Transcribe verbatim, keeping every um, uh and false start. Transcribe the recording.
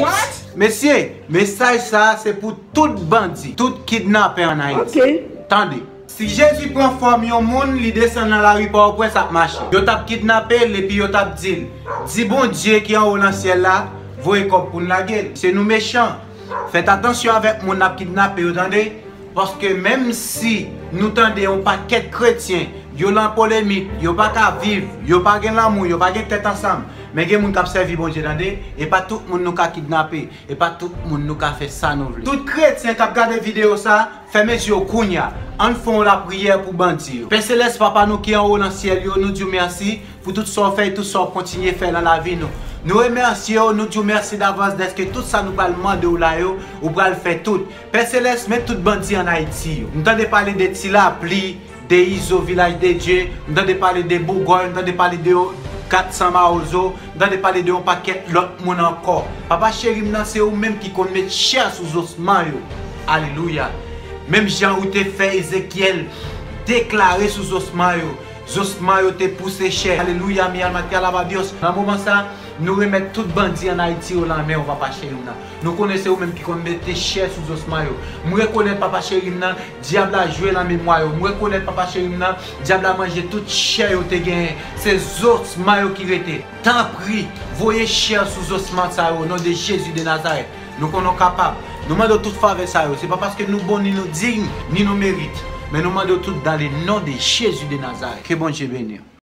What? Mesye, mesaj sa a se pou tout bandi, tout kidnapè ann Ayiti. Ok. Tande. Si Jezi pran fòm yon moun, li desann nan lari Pòtoprens ap mache. Yo t ap kidnape l epi yo t ap di l, di Bondye ki anwo nan syèl la, voye kòb pou n lage l. Se nou mechan. Fèt atansyon avèk moun n ap kidnape yo, tande. Paske menm si nou tande yon pakèt kretyen, yo lan polemik, yo pa ka viv, yo pa gen lanmou, yo pa gen tèt ansanm, men gen moun k ap sèvi Bondye, tande. E pa tout moun nou ka kidnape, e pa tout moun nou ka fè sa nou vle. Tout kretyen k ap gade videyo sa, fèmen zye w kounya. Ann fè yon lapriyè pou bandi yo. Pè Selès, Papa nou ki anwo nan syèl yo, nou di w mèsi pou tout sa w fè e tout sa w kontinye fè nan lavi nou. Nou remèsye w, nou di w mèsi davans dèske tout sa nou pral mande w la yo, ou pral fè tout. Pè Selès, men tout bandi ann Ayiti yo. M tande pale de Ti Lapli, de Izo, Vilaj de Dye, m tande pale de Bougòy, m tande pale de Kat San Mawozo, m tande pale de yon pakèt lòt moun ankò. Papa cheri m nan, se ou menm ki konn met chè sou zosman yo. Alelouya. Menm jan ou te fè Ezekyèl deklare sou zosman yo, zosman yo te pouse chè. Alelouya, mi alma te alaba Dios. Nan moman sa, nou remèt tout bandi ann Ayiti yo nan men w, Papa cheri m nan. Nou konnen se ou menm ki konn mete chè sou zosman yo. M rekonèt, Papa cheri m nan, dyab la jwe nan memwa yo. M rekonèt, Papa cheri m nan, dyab la manje tout chè yo te genyen. Se zosman yo ki rete. Tanpri, voye chè sou zosman sa yo, o non de Jezi de Nazarèt. Nou konnen w kapab. Nou mande w tout favè sa yo. Se pa paske nou bon, ni nou diy, ni nou merit. Men nou mande w tout dans le nom de Jésus de Nazareth. Ke Bondye beni w.